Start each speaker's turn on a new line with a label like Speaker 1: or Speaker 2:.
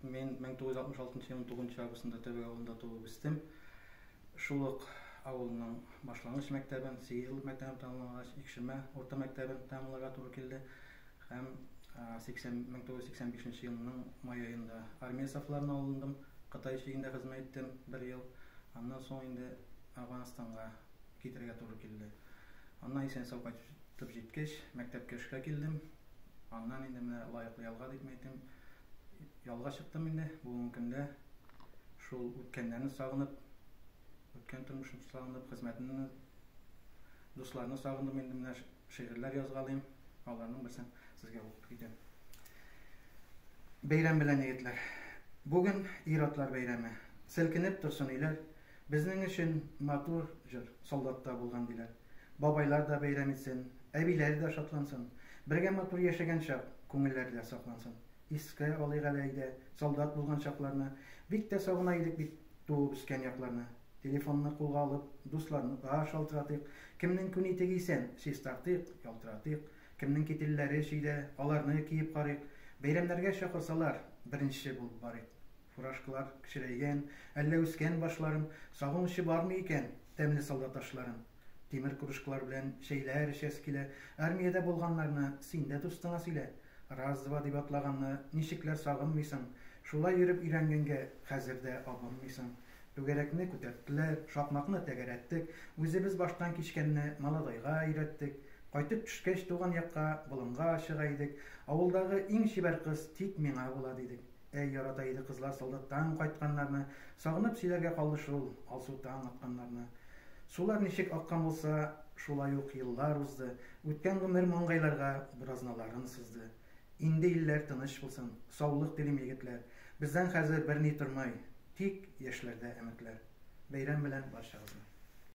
Speaker 1: Мин 1966 елның 9 августында Төбәк авылында туып үстем. Шул ук авылның башлангыч мәктәбен, 8 еллык мәктәбен тәмамлагач, Икшермә урта мәктәбен тәмамларга туры килде. Һәм 1985 елның май аенда армия сафларына алындым. Кытай чигендә хезмәт иттем бер ел. Аннан соң инде Әфганстанга китәргә туры килде. Аннан исән-сау кайтып җиткәч, мәктәпкә эшкә килдем. Аннан инде менә лаеклы ялга дип әйтим, ялга чыктым инде. Бүгенге көндә шул үткәннәрне сагынып, үткән тормышны сагынып, хезмәтемне, дусларны сагындым инде менә шигырьләр язгалыйм. Аларның берсен сезгә укып китәм. Бәйрәм белән, егетләр. Бүген ир-атлар бәйрәме. Селкенеп торсын өйләр. Безнең өчен матур җыр солдатта булган диләр. Бабайлар да бәйрәм итсен, әбиләр дә шатлансын. Бергә матур яшәгән чак күңелләрдә саклансын. Искә алыйк әле әйдә, солдат булган чакларны. Бик тә сагына идек бит туып үскән якларны. Телефонны кулга алып, дусларга шалтыратыйк. Кемнең күн итеге исән, чистартыйк, ялтыратыйк. Кемнең кительләре чөйдә, аларны киеп карыйк. Бәйрәмнәргә чакырсалар, беренче булып барыйк. Фуражкалар кечерәйгән, әллә үскән башларын, Сагынучы бармы икән тәмле солдат ашларын? Тимер кружкалар белән чәйләр эчәсе килә, Армиядә булганнарны син дә дустыңа сөйлә. Раз-два дип атлаганны ничекләр сагынмыйсың, Шулай йөреп өйрәнгәнгә хәзер дә абынмыйсың. Түгәрәкне күтәрттеләр, шакмакны тәгәрәттек, Үзебез баштан кичкәнне молодойга өйрәттек. Кайтып төшкәч туган якка, болынга чыга идек, Авылдагы иң чибәр кыз тик миңа була, дидек. Әй, ярата иде кызлар солдаттан кайтканнарны, Сагынып сөйләргә калды шул алсу таң атканнарны. Сулар ничек аккан булса, шулай ук еллар узды, Үткән гомер маңгайларга буразналарын сызды. Инде илләр тыныч булсын, саулык телим, егетләр, Бездән хәзер берни тормый, тик яшьләрдә өметләр. Бәйрәм белән барчагызны!